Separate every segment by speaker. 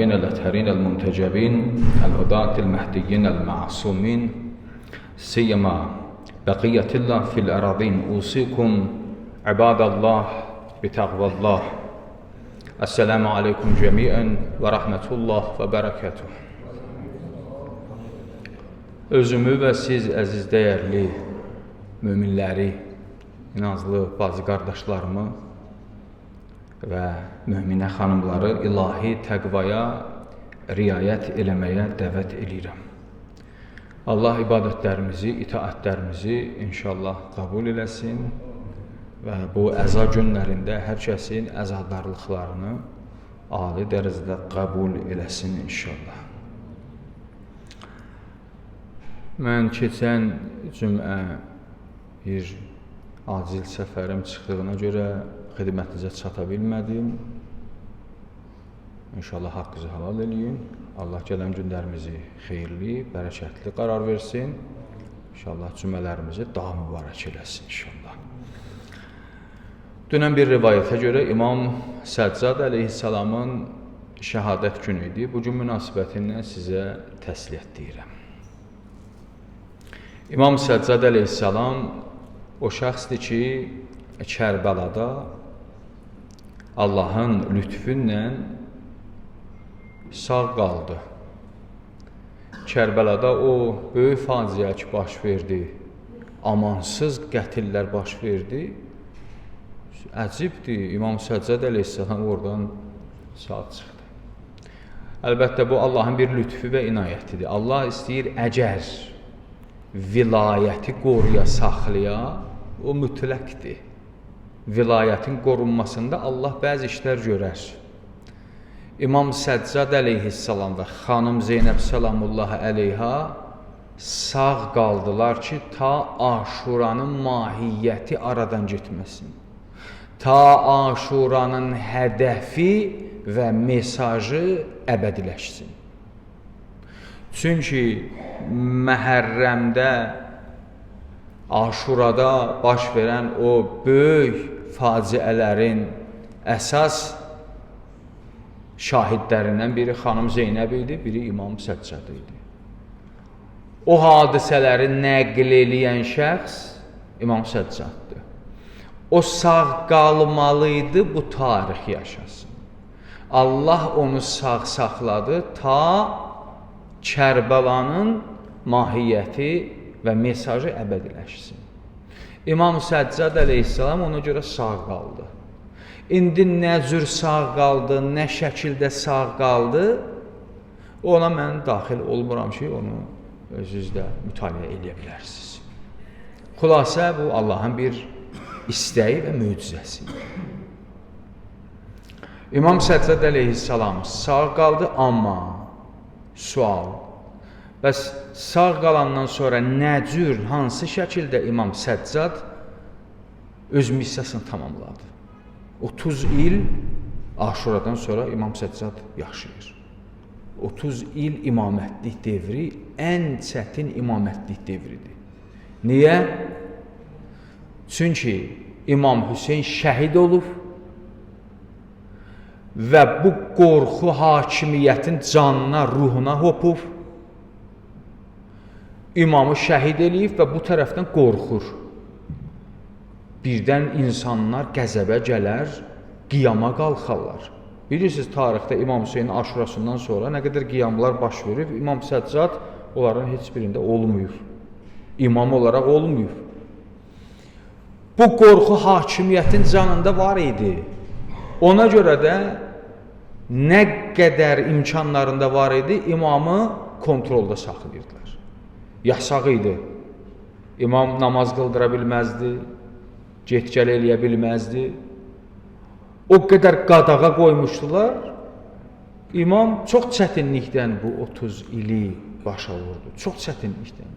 Speaker 1: الطيبين الأطهرين المنتجبين الهداة المهديين المعصومين سيما بقية الله في الأراضين. أوصيكم عباد الله بتقوى الله. السلام عليكم جميعا ورحمة الله وبركاته. Özümü və siz əziz dəyərli möminləri, inanclı bazı qardaşlarımı və möminə xanımları ilahi təqvaya riayət eləməyə dəvət eləyirəm. Allah ibadətlərimizi, itaətlərimizi inşallah qəbul eləsin və bu əza günlərində hər kəsin əzadarlıqlarını ali dərəcədə qəbul eləsin inşallah. Mən keçən cümə bir acil səfərim çıxdığına görə xidmətinizə çata bilmədim. İnşallah haqqınızı halal eləyin. Allah gələn günlərimizi xeyirli, bərəkətli qərar versin. İnşallah cümələrimizi daha mübarək eləsin inşallah. Dünən bir rivayətə görə İmam Səccad əleyhissalamın şəhadət günü idi. Bu gün münasibətindən sizə təsliyyət deyirəm. İmam Səccad əleyhissalam o şəxsdir ki, Kərbəlada Allahın lütfü ilə sağ qaldı. Kərbəlada o böyük faciə ki baş verdi, amansız qətillər baş verdi. Əcibdir, İmam Səccad əleyhissalam oradan sağ çıxdı. Əlbəttə bu Allahın bir lütfü və inayətidir. Allah istəyir əgər vilayəti qoruya, saxlaya, o mütləqdir. Vilayətin qorunmasında Allah bəzi işlər görər. İmam Səccad əleyhissalam və xanım Zeynəb səlamullah əleyha sağ qaldılar ki, ta Aşuranın mahiyyəti aradan getməsin. Ta Aşuranın hədəfi və mesajı əbədiləşsin. Çünki Məhərrəmdə, Aşurada baş verən o böyük faciələrin əsas şahidlərindən biri xanım Zeynəb idi, biri İmam Səccad idi. O hadisələri nəql eləyən şəxs İmam Səccaddır. O sağ qalmalı idi, bu tarix yaşasın. Allah onu sağ saxladı ta Kərbəlanın mahiyyəti və mesajı əbədiləşsin. İmam Səccad əleyhissalam ona görə sağ qaldı. İndi nə cür sağ qaldı, nə şəkildə sağ qaldı, ona mən daxil olmuram ki, onu özünüz də mütaliə eləyə bilərsiniz. Xülasə, bu Allahın bir istəyi və möcüzəsi. İmam Səccad əleyhissalam sağ qaldı, amma sual, bəs sağ qalandan sonra nə cür, hansı şəkildə İmam Səccad öz missiyasını tamamladı? 30 il Aşuradan sonra İmam Səccad yaşayır. 30 il imamətlik devri ən çətin imamətlik devridir. Niyə? Çünki İmam Hüseyn şəhid olub və bu qorxu hakimiyyətin canına, ruhuna hopub. İmamı şəhid eləyib və bu tərəfdən qorxur. Birdən insanlar qəzəbə gələr, qiyama qalxarlar. Bilirsiniz, tarixdə İmam Hüseynin Aşurasından sonra nə qədər qiyamlar baş verib, İmam Səccad onların heç birində olmayıb. İmam olaraq olmayıb. Bu qorxu hakimiyyətin canında var idi. Ona görə də nə qədər imkanlarında var idi, imamı kontrolda saxlayırdılar. Yasaq idi. İmam namaz qıldıra bilməzdi, get-gəl eləyə bilməzdi. O qədər qadağa qoymuşdular. İmam çox çətinlikdən bu 30 ili başa vurdu. Çox çətinlikdən.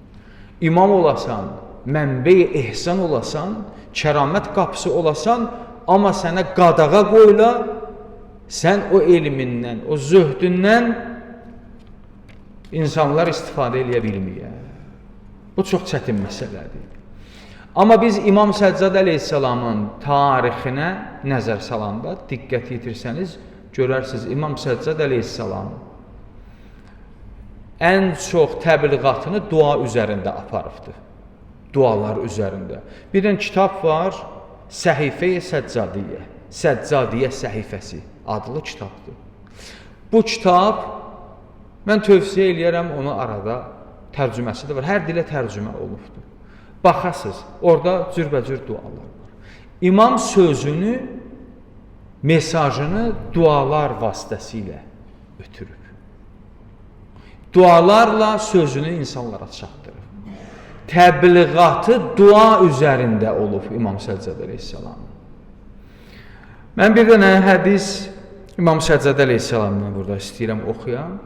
Speaker 1: İmam olasan, mənbe-i ehsan olasan, kəramət qapısı olasan, amma sənə qadağa qoyula, sən o elmindən, o zöhdündən insanlar istifadə eləyə bilməyə. Bu çox çətin məsələdir. Amma biz İmam Səccad əleyhissalamın tarixinə nəzər salanda diqqət yetirsəniz, görərsiniz İmam Səccad əleyhissalam ən çox təbliğatını dua üzərində aparıbdır. Dualar üzərində. Bir dənə kitab var, Səhifə-i Səccadiyyə, Səccadiyyə səhifəsi adlı kitabdır. Bu kitab, mən tövsiyə eləyərəm onu arada, tərcüməsi də var, hər dilə tərcümə olubdur. Baxasınız, orada cürbəcür dualar var. İmam sözünü, mesajını dualar vasitəsilə ötürüb. Dualarla sözünü insanlara çatdırıb. Təbliğatı dua üzərində olub İmam Səccad əleyhissalam. Mən bir dənə hədis İmam Səccad əleyhissalamdan burada istəyirəm oxuyam.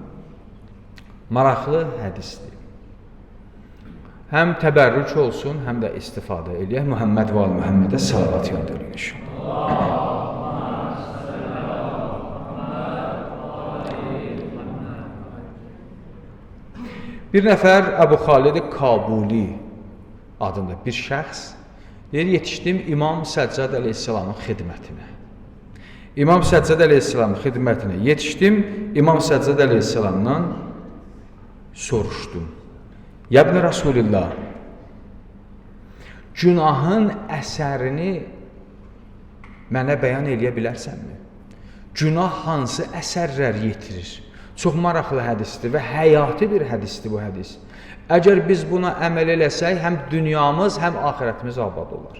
Speaker 1: Maraqlı hədisdir. Həm təbərrük olsun, həm də istifadə eləyək. Muhammed və al Muhammedə salavat yad eləyin inşallah. Bir nəfər Əbu Xalid Kabuli adında bir şəxs deyir, yetişdim İmam Səccad əleyhissalamın xidmətinə. İmam Səccad əleyhissalamın xidmətinə yetişdim, İmam Səccad əleyhissalamdan soruşdum. Yəbni Rasulillah, günahın əsərini mənə bəyan eləyə bilərsənmi? Günah hansı əsərlər yetirir? Çox maraqlı hədisdir və həyati bir hədisdir bu hədis. Əgər biz buna əməl eləsək, həm dünyamız, həm axirətimiz abad olar.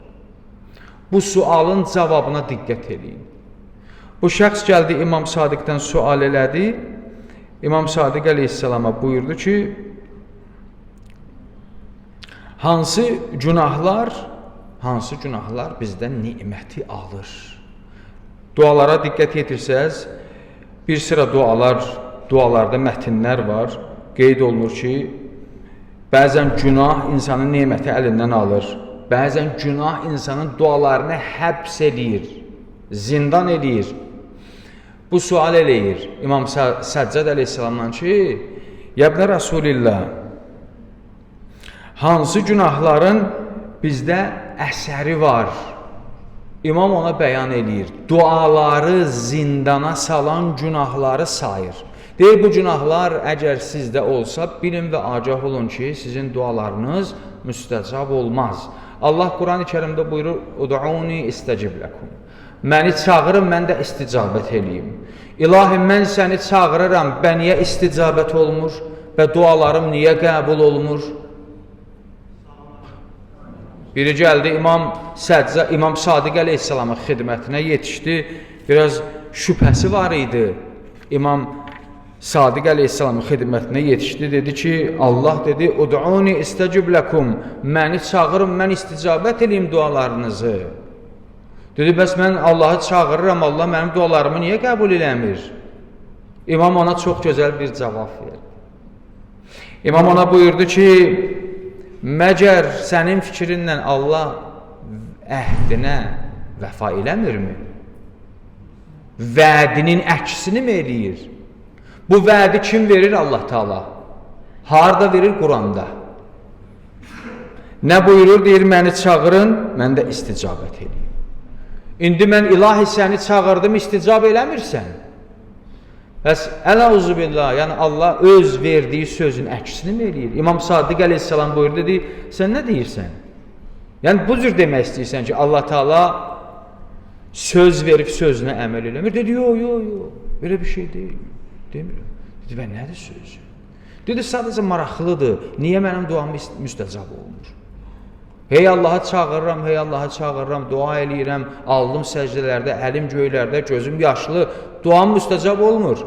Speaker 1: Bu sualın cavabına diqqət eləyin. Bu şəxs gəldi İmam Sadiqdən sual elədi. İmam Sadiq əleyhissalama buyurdu ki, hansı günahlar bizdən niməti alır? Dualara diqqət yetirsəz, bir sıra dualarda mətinlər var. Qeyd olunur ki, bəzən günah insanın neməti əlindən alır. Bəzən günah insanın dualarını həbs eləyir, zindan eləyir. Bu sual eləyir İmam Səccad əleyhissalamdan ki, Yəbnə Rasulillah, hansı günahların bizdə əsəri var? İmam ona bəyan eləyir. Duaları zindana salan günahları sayır. Deyir, bu günahlar əgər sizdə olsa, bilin və agah olun ki, sizin dualarınız müstəcab olmaz. Allah Quran-ı Kərimdə buyurur, Ud'uni istəcib ləkum. Məni çağırın, mən də isticabət eləyim. İlahi, mən səni çağırıram, bə niyə isticabət olmur və dualarım niyə qəbul olmur? Biri gəldi İmam Sadiq əleyhissalamın xidmətinə yetişdi. Biraz şübhəsi var idi. İmam Sadiq əleyhissalamın xidmətinə yetişdi. Dedi ki, Allah dedi, Ud'uni istəcib ləkum. Məni çağırın, mən isticabət eləyim dualarınızı. Dedi, bəs mən Allahı çağırıram, Allah mənim dualarımı niyə qəbul eləmir? İmam ona çox gözəl bir cavab verdi. İmam ona buyurdu ki, məgər sənin fikrinlə Allah əhdinə vəfa eləmirmi? Vədinin əksini mi eləyir? Bu vədi kim verir? Allah Teala. Harda verir? Quranda. Nə buyurur? Deyir, məni çağırın, mən də isticabət eləyim. İndi mən ilahi səni çağırdım, isticab eləmirsən. Bəs ələuzubillah, yəni Allah öz verdiyi sözün əksini mi eləyir? İmam Sadiq əleyhissalam buyurdu, dedi, sən nə deyirsən? Yəni bu cür demək istəyirsən ki, Allah Teala söz verib sözünə əməl eləmir. Dedi, yox, yox, yox, belə bir şey deyil, demirəm. Dedi, və nədir sözü? Dedi, sadəcə maraqlıdır, niyə mənim duam müstəcab olmur? Hey Allahı çağırıram, hey Allahı çağırıram, dua eləyirəm, aldım səcdələrdə, əlim göylərdə, gözüm yaşlı, duam müstəcab olmur.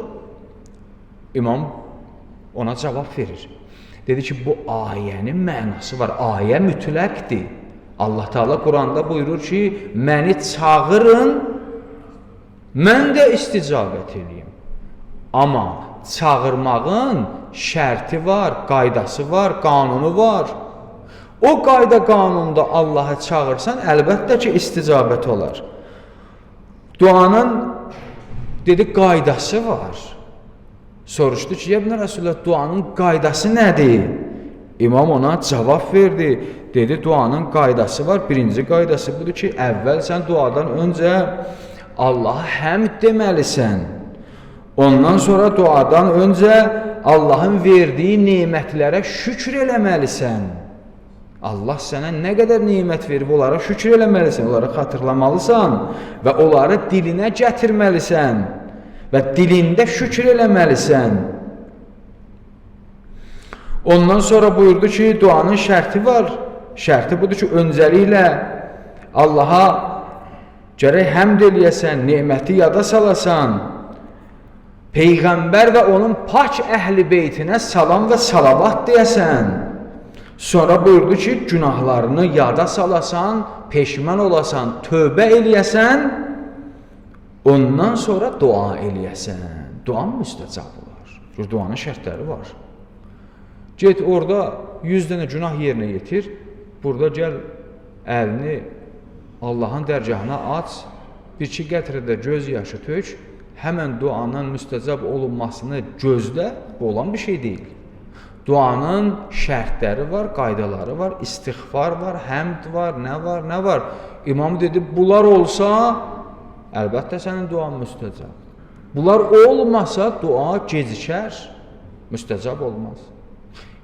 Speaker 1: İmam ona cavab verir. Dedi ki, bu ayənin mənası var, ayə mütləqdir. Allah Teala Quranda buyurur ki, məni çağırın, mən də isticabət eləyim. Amma çağırmağın şərti var, qaydası var, qanunu var. O qayda qanunda Allahı çağırsan, əlbəttə ki, isticabət olar. Duanın, dedi, qaydası var. Soruşdu ki, Yəbnə Rəsulullah, duanın qaydası nədir? İmam ona cavab verdi. Dedi, duanın qaydası var. Birinci qaydası budur ki, əvvəl sən duadan öncə Allaha həmd deməlisən. Ondan sonra duadan öncə Allahın verdiyi nemətlərə şükür eləməlisən. Allah sənə nə qədər nemət verib, onlara şükür eləməlisən, onları xatırlamalısan və onları dilinə gətirməlisən və dilində şükür eləməlisən. Ondan sonra buyurdu ki, duanın şərti var. Şərti budur ki, öncəliklə Allaha gərək həmd eləyəsən, neməti yada salasan, Peyğəmbər və onun pak əhli beytinə salam və salavat deyəsən. Sonra buyurdu ki, günahlarını yada salasan, peşman olasan, tövbə eləyəsən, ondan sonra dua eləyəsən. Dua müstəcab olar. Çünki duanın şərtləri var. Get orada 100 dənə günah yerinə yetir, burada gəl əlini Allahın dərgahına aç, bir-iki qətrə də göz yaşı tök, həmən duanın müstəcab olunmasını gözlə, bu olan bir şey deyil. Duanın şərtləri var, qaydaları var, istiğfar var, həmd var, nə var, nə var. İmam dedi, bunlar olsa, əlbəttə sənin duan müstəcab. Bunlar olmasa dua gecikər, müstəcab olmaz.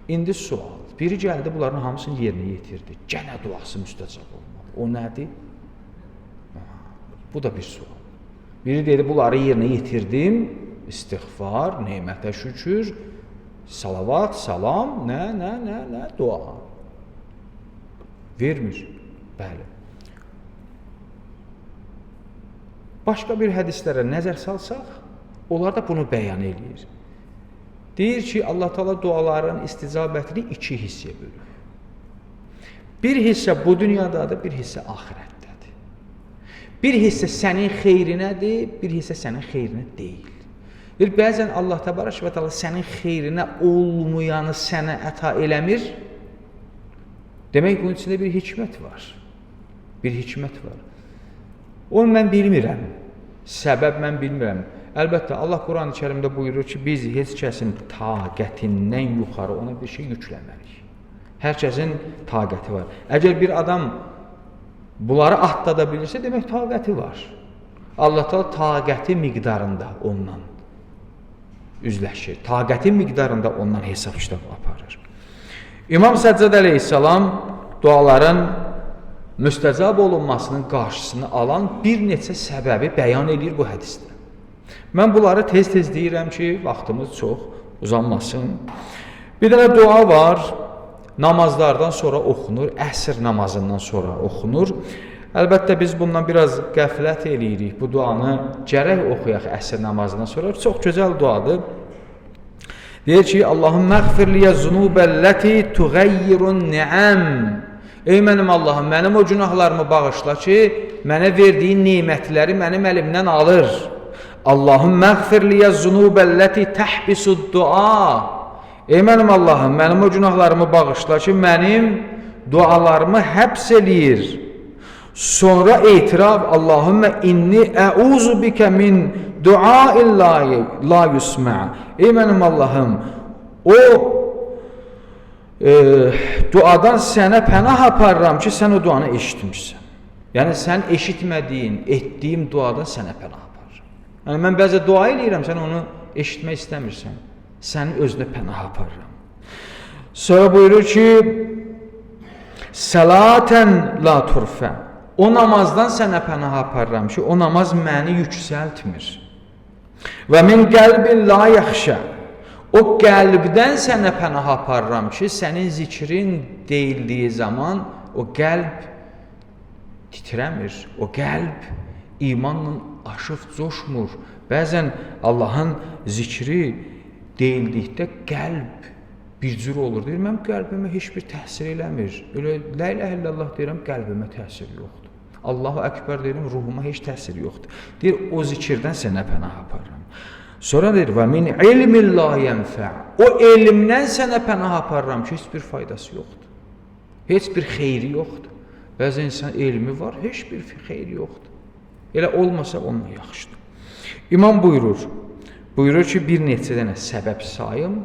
Speaker 1: İndi sual, biri gəldi bunların hamısını yerinə yetirdi, gənə duası müstəcab olmadı. O nədir? Bu da bir sual. Biri dedi, bunları yerinə yetirdim, istiğfar, nemətə şükür, salavat, salam, nə, dua. Vermir. Bəli. Başqa bir hədislərə nəzər salsaq, onlar da bunu bəyan eləyir. Deyir ki, Allah Teala duaların isticabətini iki hissəyə bölür. Bir hissə bu dünyadadır, bir hissə axirətdədir. Bir hissə sənin xeyrinədir, bir hissə sənin xeyrinə deyil. Deyir, bəzən Allah Təbarək və Təala sənin xeyrinə olmayanı sənə əta eləmir. Demək, bunun içində bir hikmət var. Bir hikmət var. Onu mən bilmirəm. Səbəb mən bilmirəm. Əlbəttə, Allah Quran-ı Kərimdə buyurur ki, biz heç kəsin taqətindən yuxarı ona bir şey yükləmərik. Hər kəsin taqəti var. Əgər bir adam bunları atlada bilirsə, demək taqəti var. Allah Teala taqəti miqdarında ondan üzləşir. Taqəti miqdarında ondan hesab kitab aparır. İmam Səccad əleyhissalam duaların müstəcab olunmasının qarşısını alan bir neçə səbəbi bəyan edir bu hədisdə. Mən bunları tez-tez deyirəm ki, vaxtımız çox uzanmasın. Bir dənə dua var, namazlardan sonra oxunur, əsr namazından sonra oxunur. Əlbəttə biz bundan biraz qəflət eləyirik. Bu duanı gərək oxuyaq əsr namazından sonra. Çox gözəl duadır. Deyir ki, Allahümmə əğfir liyə zunubəlləti tuğəyyirun ni'əm. Ey mənim Allahım, mənim o günahlarımı bağışla ki, mənə verdiyin nemətləri mənim əlimdən alır. Allahümmə əğfir liyə zunubəlləti təhbisud dua. Ey mənim Allahım, mənim o günahlarımı bağışla ki, mənim dualarımı həbs eləyir. Sonra etiraf, Allahümmə inni əuzu bikə min duail la yusmə. Ey mənim Allahım, o duadan sənə pənah aparıram ki, sən o duanı eşitmirsən. Yəni, sən eşitmədiyin, etdiyim duadan sənə pənah aparıram. Yəni, mən bəzə dua eləyirəm, sən onu eşitmək istəmirsən. Sənin özünə pənah aparıram. Sonra buyurur ki, səlatən la turfə. O namazdan sənə pənah aparıram ki, o namaz məni yüksəltmir. Və min qəlbin la yaxşə. O qəlbdən sənə pənah aparıram ki, sənin zikrin deyildiyi zaman o qəlb titrəmir, o qəlb imanla aşıb coşmur. Bəzən Allahın zikri deyildikdə qəlb bir cür olur. Deyir, mənim qəlbimə heç bir təsir eləmir. Elə la ilahe illallah deyirəm, qəlbimə təsir yoxdur. Allahu Əkbər deyirəm, ruhuma heç təsir yoxdur. Deyir, o zikirdən sənə pənah aparıram. Sonra deyir, və min ilmin la yənfə. O elmdən sənə pənah aparıram ki, heç bir faydası yoxdur. Heç bir xeyri yoxdur. Bəzən insan elmi var, heç bir xeyri yoxdur. Elə olmasa onunla yaxşıdır. İmam buyurur, ki, bir neçə dənə səbəb sayım,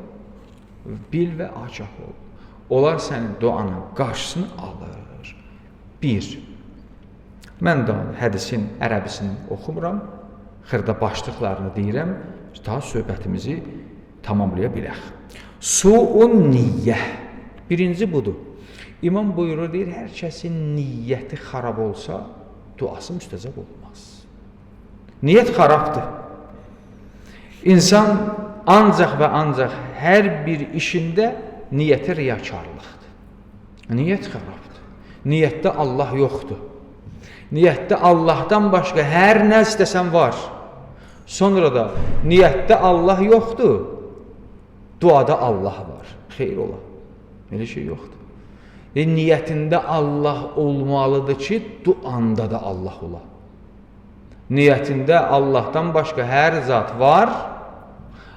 Speaker 1: bil və agah ol. Onlar sənin duanın qarşısını alır. Bir, mən də hədisin ərəbisini oxumuram, xırda başlıqlarını deyirəm. daha söhbətimizi tamamlaya bilək. Su'un niyyə. Birinci budur. İmam buyurur, deyir, hər kəsin niyyəti xarab olsa, duası müstəcab olmaz. Niyyət xarabdır. İnsan ancaq və ancaq hər bir işində niyyəti riyakarlıqdır. Niyyət xarabdır. Niyyətdə Allah yoxdur. Niyyətdə Allahdan başqa hər nə istəsən var. Sonra da niyyətdə Allah yoxdur, duada Allah var. Xeyr ola. Elə şey yoxdur. Niyyətində Allah olmalıdır ki, duanda da Allah ola. Niyyətində Allahdan başqa hər zat var,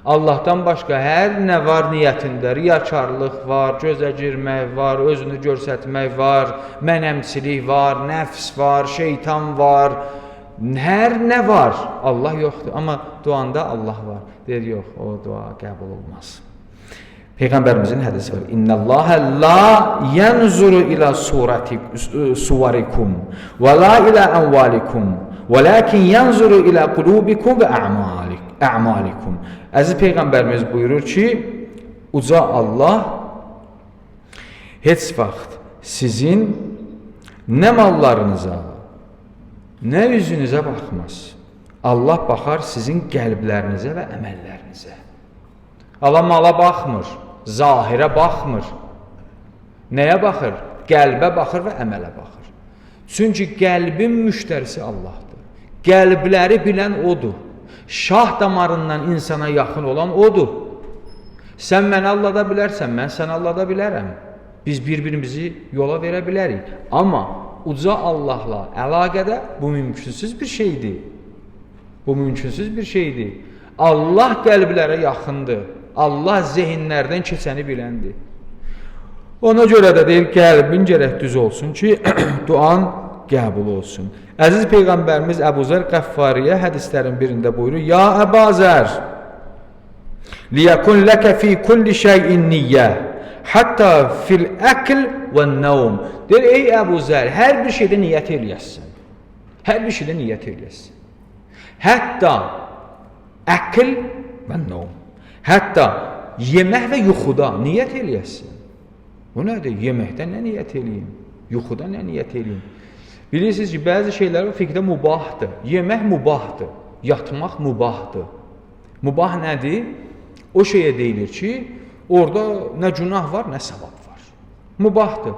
Speaker 1: Allahdan başqa hər nə var niyyətində. Riyakarlıq var, gözə girmək var, özünü göstərmək var, mənəmçilik var, nəfs var, şeytan var. Hər nə var, Allah yoxdur. Amma duanda Allah var. Deyir, yox, o dua qəbul olmaz. Peyğəmbərimizin hədisi var. İnnəllahə la yənzuru ilə suvarikum və la ilə ənvalikum və lakin yənzuru ilə qulubikum və ə'malikum. Əziz Peyğəmbərimiz buyurur ki, uca Allah heç vaxt sizin nə mallarınıza, nə üzünüzə baxmaz. Allah baxar sizin qəlblərinizə və əməllərinizə. Allah mala baxmır, zahirə baxmır. Nəyə baxır? Qəlbə baxır və əmələ baxır. Çünki qəlbin müştərisi Allahdır. Qəlbləri bilən odur. Şah damarından insana yaxın olan odur. Sən məni allada bilərsən, mən səni allada bilərəm. Biz bir-birimizi yola verə bilərik. Amma uca Allahla əlaqədə bu mümkünsüz bir şeydir. Bu mümkünsüz bir şeydir. Allah qəlblərə yaxındır. Allah zehinlərdən keçəni biləndir. Ona görə də deyir, qəlbin gərək düz olsun ki, duan qəbul olsun. Əziz Peyğəmbərimiz Əbu Zər Qəffariyə hədislərin birində buyurur, Ya Əba Zər, liyəkun ləkə fi kulli şeyin niyyə, hətta fil əkl və nəvm. Deyir, ey Əbu Zər, hər bir şeydə niyyət eləyəsən. Hər bir şeydə niyyət eləyəsən. Hətta əkl və nəvm. Hətta yemək və yuxuda niyyət eləyəsən. Bu nədir? Yeməkdə nə niyyət eləyim? Yuxuda nə niyyət eləyim? Bilirsiniz ki, bəzi şeylər fiqhdə mubahdır. Yemək mubahdır, yatmaq mubahdır. Mubah nədir? O şeyə deyilir ki, orada nə günah var, nə savab var. Mubahdır.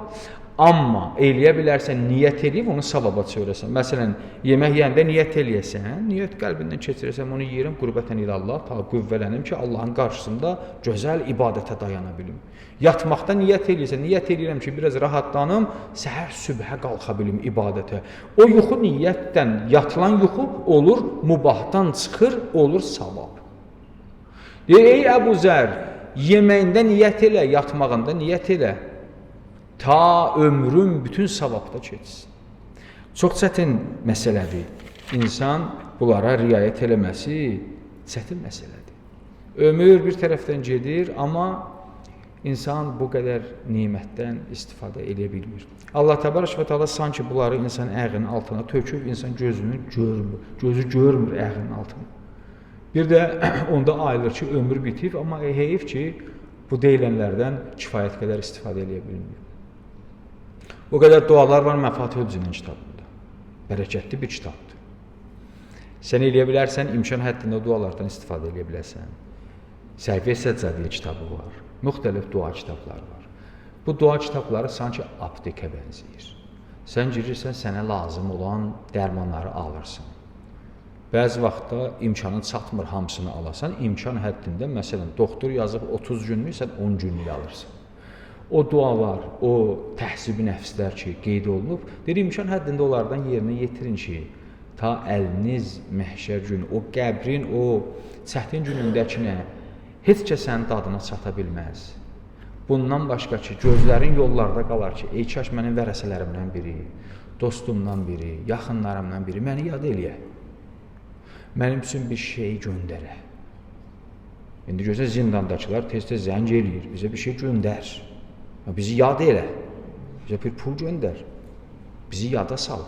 Speaker 1: Amma eləyə bilərsən, niyyət eləyib, onu savaba çevirəsən. Məsələn, yemək yeyəndə niyyət eləyəsən, niyyət qəlbindən keçirəsən, onu yeyirəm, qurbətən ilallah, ta qüvvələnim ki, Allahın qarşısında gözəl ibadətə dayana bilim. Yatmaqda niyyət eləyəsən, niyyət eləyirəm ki, biraz rahatlanım, səhər sübhə qalxa bilim ibadətə. O yuxu niyyətdən yatılan yuxu olur, mubahdan çıxır, olur savab. Deyir, ey Əbu Zər, yeməyində niyyət elə, yatmağında niyyət elə. Ta ömrün bütün savabda keçsin. Çox çətin məsələdir. İnsan bunlara riayət eləməsi çətin məsələdir. Ömür bir tərəfdən gedir, amma insan bu qədər nimətdən istifadə eləyə bilmir. Allah Təbarək və Təala sanki bunları insan əğinin altına töküb, insan gözünü görmür, gözü görmür əğinin altına. Bir də onda ayılır ki, ömür bitib, amma heyif ki, bu deyilənlərdən kifayət qədər istifadə eləyə bilmir. O qədər dualar var Məfatihül Cinan kitabında. Bərəkətli bir kitabdır. Sən eləyə bilərsən, imkan həddində dualardan istifadə eləyə bilərsən. Səhifə Səccadiyə kitabı var. Müxtəlif dua kitabları var. Bu dua kitabları sanki aptekə bənzəyir. Sən girirsən, sənə lazım olan dərmanları alırsan. Bəzi vaxtda imkanın çatmır hamısını alasan, imkan həddində, məsələn, doktor yazıb 30 günlük, sən 10 günlük alırsan. O dualar, o təhsibi nəfslər ki, qeyd olunub, deyir, imkan həddində onlardan yerinə yetirin ki, ta əliniz məhşər günü, o qəbrin, o çətin günündəkinə heç kəs sənin dadına çata bilməz. Bundan başqa ki, gözlərin yollarda qalar ki, ey kaş mənim vərəsələrimdən biri, dostumdan biri, yaxınlarımdan biri məni yad eləyə. Mənim üçün bir şey göndərə. İndi görsən, zindandakılar tez-tez zəng eləyir, bizə bir şey göndər. Bizi yad elə, bizə bir pul göndər, bizi yada sal.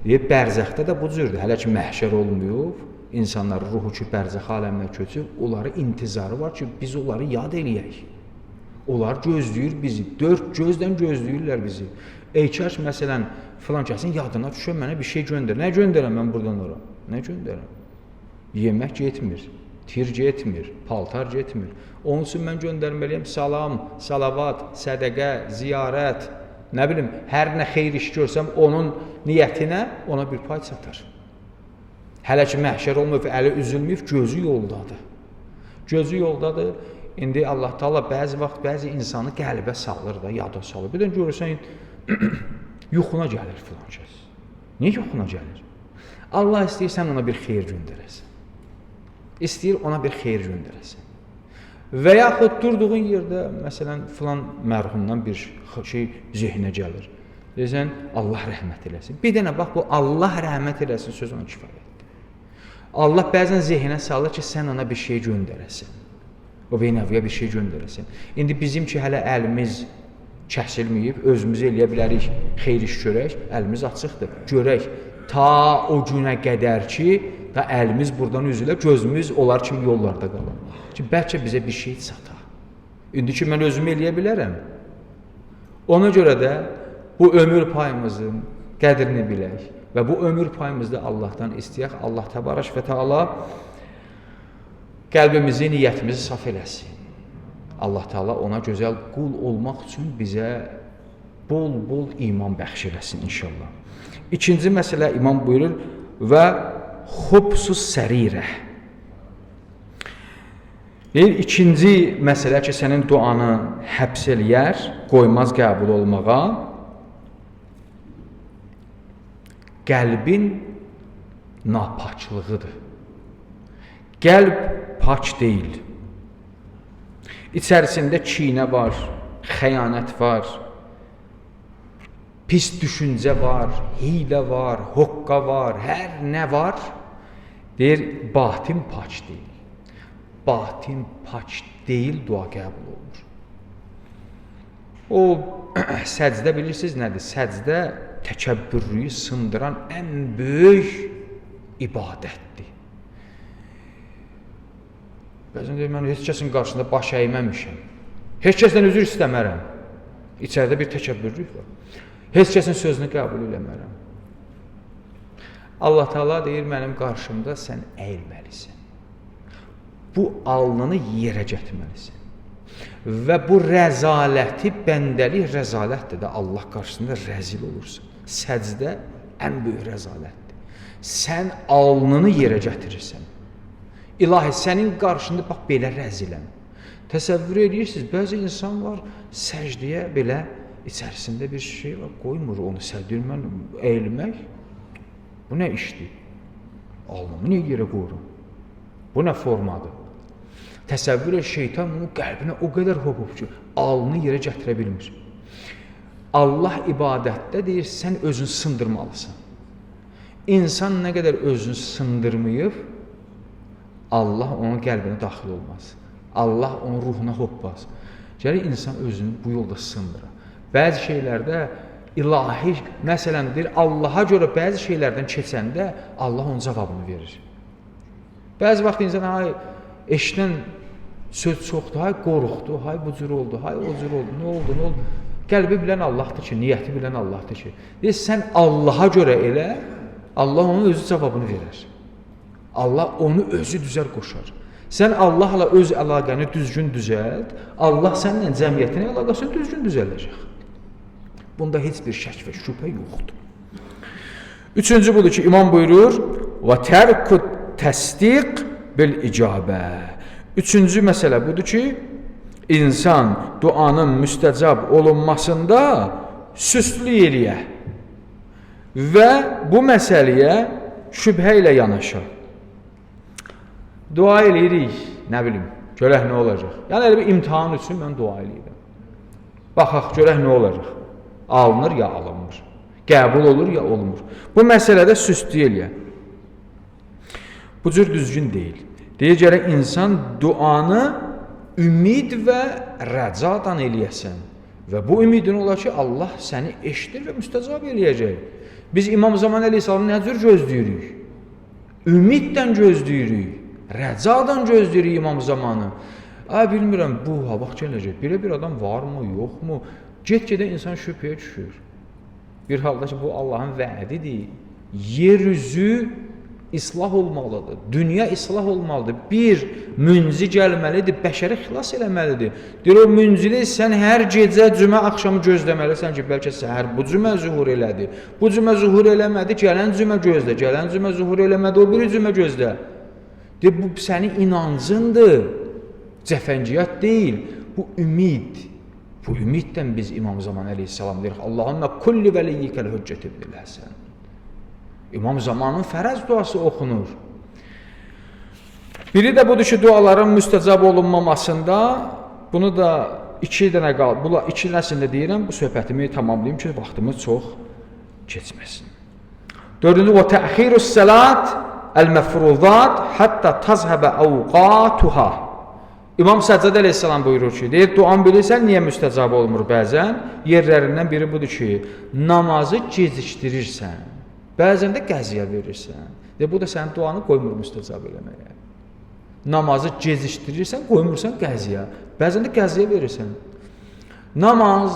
Speaker 1: Deyir, bərzəxdə də bu cürdür, hələ ki məhşər olmayıb, İnsanların ruhu ki, bərzəx aləminə köçüb, onları intizarı var ki, biz onları yad eləyək. Onlar gözləyir bizi, dörd gözlə gözləyirlər bizi. Ey kaş, məsələn, filan kəsin yadına düşür, mənə bir şey göndər. Nə göndərəm mən buradan ora? Nə göndərəm? Yemək getmir, tir getmir, paltar getmir. Onun üçün mən göndərməliyəm salam, salavat, sədəqə, ziyarət, nə bilim, hər nə xeyir iş görsəm, onun niyyətinə ona bir pay çatar. Hələ ki, məhşər olmayıb, əli üzülməyib, gözü yoldadır. Gözü yoldadır. İndi Allah Teala bəzi vaxt bəzi insanı qəlbə salır da, yada salır. Bir də görürsən, yuxuna gəlir filan kəs. Niyə yuxuna gəlir? Allah istəyir, sən ona bir xeyir göndərəsən. İstəyir, ona bir xeyir göndərəsən. Və yaxud durduğun yerdə, məsələn, filan mərhumdan bir şey zehinə gəlir. Deyirsən, Allah rəhmət eləsin. Bir dənə bax, bu Allah rəhmət eləsin söz ona kifayətdir. Allah bəzən zehinə salır ki, sən ona bir şey göndərəsən. O beynəviyə bir şey göndərəsən. İndi bizim ki, hələ əlimiz kəsilməyib, özümüzü eləyə bilərik, xeyir iş görək, əlimiz açıqdır. Görək, ta o günə qədər ki, da əlimiz buradan üzülə, gözümüz onlar kimi yollarda qalır. Ki, bəlkə bizə bir şey çata. İndi ki, mən özümü eləyə bilərəm. Ona görə də bu ömür payımızın qədrini bilək və bu ömür payımızda Allahdan istəyək. Allah Təbarək və Teala qəlbimizi, niyyətimizi saf eləsin. Allah Teala ona gözəl qul olmaq üçün bizə bol-bol iman bəxş eləsin inşallah. İkinci məsələ imam buyurur və xubsus sərirə. Deyir, ikinci məsələ ki, sənin duanı həbs eləyər, qoymaz qəbul olmağa, qəlbin napaklığıdır. Qəlb pak deyil. İçərisində kinə var, xəyanət var, pis düşüncə var, hiylə var, hoqqa var, hər nə var. Deyir, batin pak deyil. Batin pak deyil, dua qəbul olunur. O səcdə bilirsiniz nədir? Səcdə təkəbbürlüyü sındıran ən böyük ibadətdir. Bəzən deyir, mən heç kəsin qarşısında baş əyməmişəm. Heç kəsdən üzr istəmərəm. İçəridə bir təkəbbürlük var. Heç kəsin sözünü qəbul eləmərəm. Allah Teala deyir, mənim qarşımda sən əyilməlisən. Bu alnını yerə gətirməlisən. Və bu rəzaləti, bəndəlik rəzalətdir də, Allah qarşısında rəzil olursan. Səcdə ən böyük rəzalətdir. Sən alnını yerə gətirirsən. İlahi, sənin qarşında bax belə rəziləm. Təsəvvür edirsiniz, bəzi insan var, səcdəyə belə içərisində bir şey var, qoymur onu səcdəyə, mən əyilmək. Bu nə işdir? Alnımı niyə yerə qoyuram? Bu nə formadır? Təsəvvür et, şeytan onun qəlbinə o qədər hopub ki, alnını yerə gətirə bilmir. Allah ibadətdə deyir, sən özünü sındırmalısan. İnsan nə qədər özünü sındırmayıb, Allah onun qəlbinə daxil olmaz. Allah onun ruhuna hoppaz. Gərək insan özünü bu yolda sındıra. Bəzi şeylərdə ilahi, məsələn, deyir, Allaha görə bəzi şeylərdən keçəndə Allah onun cavabını verir. Bəzi vaxt insan, hay, eşidən söz çoxdur, hay qorxdu, hay bu cür oldu, hay o cür oldu, nə oldu, nə oldu. Qəlbi bilən Allahdır ki, niyyəti bilən Allahdır ki. Deyir, sən Allaha görə elə, Allah onun özü cavabını verər. Allah onu özü düzər qoşar. Sən Allahla öz əlaqəni düzgün düzəlt, Allah səninlə cəmiyyətin əlaqəsini düzgün düzəldəcək. Bunda heç bir şək və şübhə yoxdur. Üçüncü budur ki, imam buyurur, və tərku təsdiq bil icabə. Üçüncü məsələ budur ki, insan duanın müstəcab olunmasında süstlük eləyə və bu məsələyə şübhə ilə yanaşa. Dua eləyirik, nə bilim, görək nə olacaq. Yəni, elə bir imtahan üçün mən dua eləyirəm. Baxaq, görək nə olacaq. Alınır ya alınmır. Qəbul olur ya olmur. Bu məsələdə süstlük eləyə. Bu cür düzgün deyil. Deyir, gərək insan duanı ümid və rəcadan eləyəsən. Və bu ümidin olar ki, Allah səni eşidir və müstəcab eləyəcək. Biz İmam Zaman Əleyhisselamı nə cür gözləyirik? Ümidlə gözləyirik, rəcadan gözləyirik İmam Zamanı. Ay, bilmirəm, bu ha vaxt gələcək. Belə bir adam varmı, yoxmu? Get-gedə insan şübhəyə düşür. Bir halda ki, bu Allahın vədidir. Yer üzü islah olmalıdır. Dünya islah olmalıdır. Bir münci gəlməlidir, bəşəri xilas eləməlidir. Deyir, o müncini sən hər gecə cümə axşamı gözləməlisən ki, bəlkə səhər bu cümə zuhur elədi. Bu cümə zuhur eləmədi, gələn cümə gözlə. Gələn cümə zuhur eləmədi, o biri cümə gözlə. Deyir, bu sənin inancındır. Cəfəngiyat deyil. Bu ümid. Bu ümiddən biz İmam Zaman əleyhissalam deyirik. Allahümmə kulli vəliyyikəl hüccət ibnil Həsən. İmam Zamanın fərəz duası oxunur. Biri də budur ki, duaların müstəcab olunmamasında, bunu da iki dənə qal, bu iki dənəsində deyirəm, bu söhbətimi tamamlayayım ki, vaxtımız çox keçməsin. Dördüncü, və təxirus salat əl-məfruzat hətta tazhəbə əvqatuha. İmam Səccad əleyhissalam buyurur ki, deyir, duan bilirsən niyə müstəcab olmur bəzən? Yerlərindən biri budur ki, namazı gecikdirirsən. Bəzən də qəziyə verirsən. Deyir, bu da sənin duanı qoymur müstəcab eləməyə. Namazı gecikdirirsən, qoymursan qəziyə. Bəzən də qəziyə verirsən. Namaz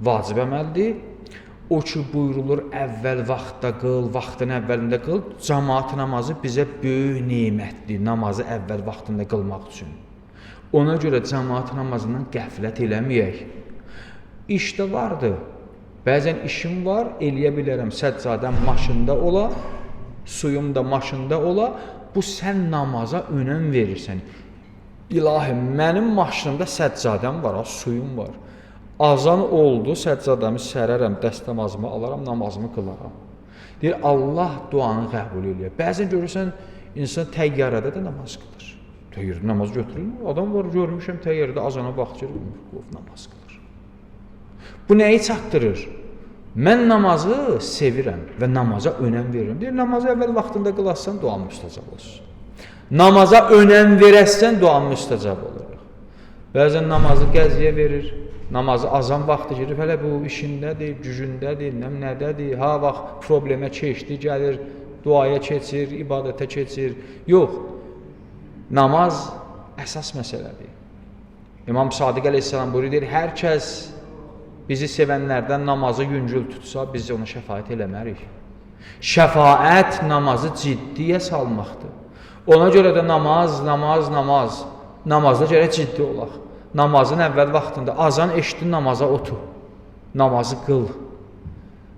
Speaker 1: vacib əməldir. O ki, buyurulur, əvvəl vaxtda qıl, vaxtın əvvəlində qıl. Camaat namazı bizə böyük nemətdir, namazı əvvəl vaxtında qılmaq üçün. Ona görə camaat namazından qəflət eləməyək. İşdə vardır. Bəzən işim var, eləyə bilərəm, səccadəm maşında ola, suyum da maşında ola. Bu, sən namaza önəm verirsən. İlahi, mənim maşınımda səccadəm var, suyum var. Azan oldu, səccadəmi sərərəm, dəstəmazımı alaram, namazımı qılaram. Deyir, Allah duanı qəbul eləyər. Bəzən görürsən, insan təyyarədə də namaz qılır. Təyyarədə namaz götürülmür. Adam var, görmüşəm, təyyarədə azana baxır, namaz qılır. Bu nəyi çatdırır? Mən namazı sevirəm və namaza önəm verirəm. Deyir, namazı əvvəl vaxtında qılarsan, duan müstəcab olsun. Namaza önəm verəsən, duan müstəcab olur. Bəzən namazı qəziyə verir, namazı azan vaxtı girir, hələ bu işindədir, gücündədir, nədədir, ha vaxt problemə keçdi, gəlir, duaya keçir, ibadətə keçir. Yox, namaz əsas məsələdir. İmam Sadiq əleyhissalam buyurur, deyir, hər kəs bizi sevənlərdən namazı yüngül tutsa, biz ona şəfaət eləmərik. Şəfaət namazı ciddiyə salmaqdır. Ona görə də namaz, namaz, namaz. Namazda gərək ciddi olaq. Namazın əvvəl vaxtında azan eşitdin, namaza otur. Namazı qıl.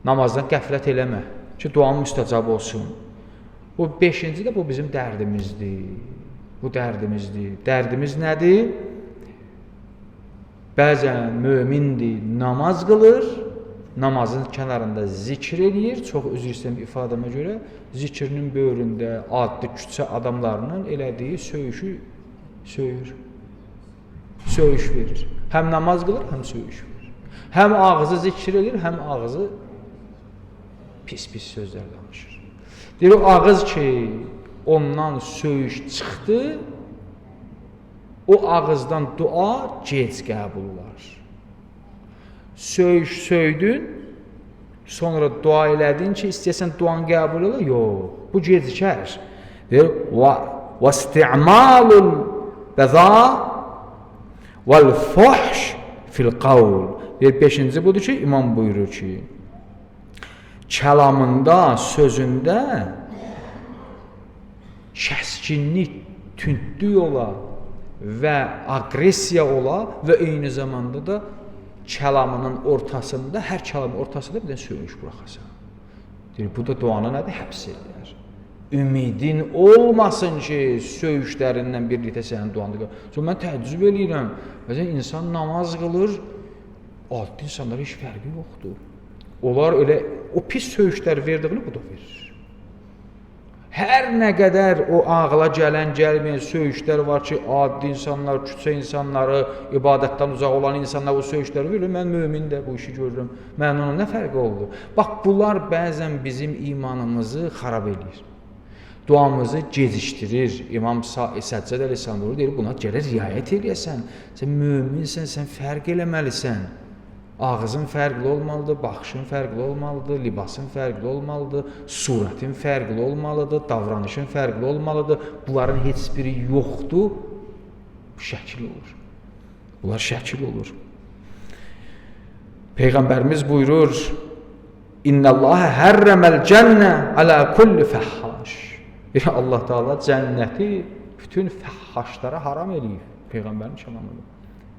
Speaker 1: Namazdan qəflət eləmə ki, duan müstəcab olsun. Bu beşinci də bu bizim dərdimizdir. Bu dərdimizdir. Dərdimiz nədir? Bəzən mömindir, namaz qılır, namazın kənarında zikr eləyir, çox üzr istəyirəm ifadəmə görə, zikrinin böyründə adlı küçə adamlarının elədiyi söyüşü söyür, söyüş verir. Həm namaz qılır, həm söyüş verir. Həm ağzı zikr eləyir, həm ağzı pis-pis sözlər danışır. Deyir, o ağız ki, ondan söyüş çıxdı, o ağızdan dua gec qəbul olar. Söyüş söydün, sonra dua elədin ki, istəyəsən duan qəbul olar, yox, bu gecikər. Deyir, və isti'malul bəza vəl-fuhş fil-qavl. Deyir, beşinci budur ki, imam buyurur ki, kəlamında, sözündə kəskinlik, tündlük ola və aqressiya ola və eyni zamanda da kəlamının ortasında, hər kəlamın ortasında bir də söyüş buraxasan. Deyir, bu da duanı nədir? Həbs eləyər. Ümidin olmasın ki, söyüşlərindən birlikdə sənin duanı qıl. Sonra mən təəccüb eləyirəm. Məsələn, insan namaz qılır, addi insanlara heç fərqi yoxdur. Onlar elə o pis söyüşlər verdiyini bu da verir. Hər nə qədər o ağla gələn, gəlməyən söyüşlər var ki, adi insanlar, küçə insanları, ibadətdən uzaq olan insanlar o söyüşləri verir. Mən mömin də bu işi görürəm. Mən onun nə fərqi oldu? Bax, bunlar bəzən bizim imanımızı xarab eləyir. Duamızı gecikdirir. İmam Səccad əleyhissalam buyurur, deyir, buna gərək riayət eləyəsən. Sən möminsən, sən fərq eləməlisən. Ağzın fərqli olmalıdır, baxışın fərqli olmalıdır, libasın fərqli olmalıdır, surətin fərqli olmalıdır, davranışın fərqli olmalıdır. Bunların heç biri yoxdur, şəkil olur. Bunlar şəkil olur. Peyğəmbərimiz buyurur: "İnnallaha harramal cennə alə kulli fəhhaş." Allah Teala cənnəti bütün fəhhaşlara haram eləyib. Peyğəmbərin kəlamıdır.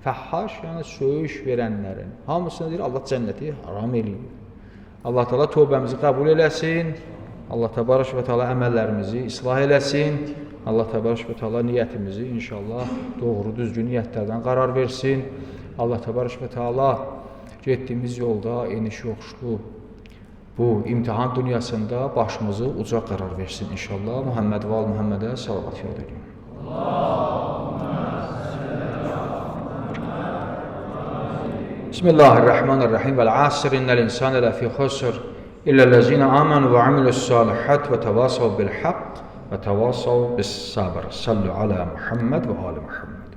Speaker 1: Fəhhaş, yəni söyüş verənlərin hamısına deyir Allah cənnəti haram eləyib. Allah Teala tövbəmizi qəbul eləsin. Allah Təbarək və Teala əməllərimizi islah eləsin. Allah Təbarək və Teala niyyətimizi inşallah doğru düzgün niyyətlərdən qərar versin. Allah Təbarək və Teala getdiyimiz yolda eniş yoxuşlu bu imtahan dünyasında başımızı uca qərar versin inşallah. Muhammed və al Muhammedə salavat yad edin. Bismillahirrahmanirrahim. Vel asr innel insane lefî husr illellezîne âmenû ve amilussâlihat ve tevâsav bil haqq ve tevâsav bis sabr. Sallu ala Muhammed ve ali Muhammed.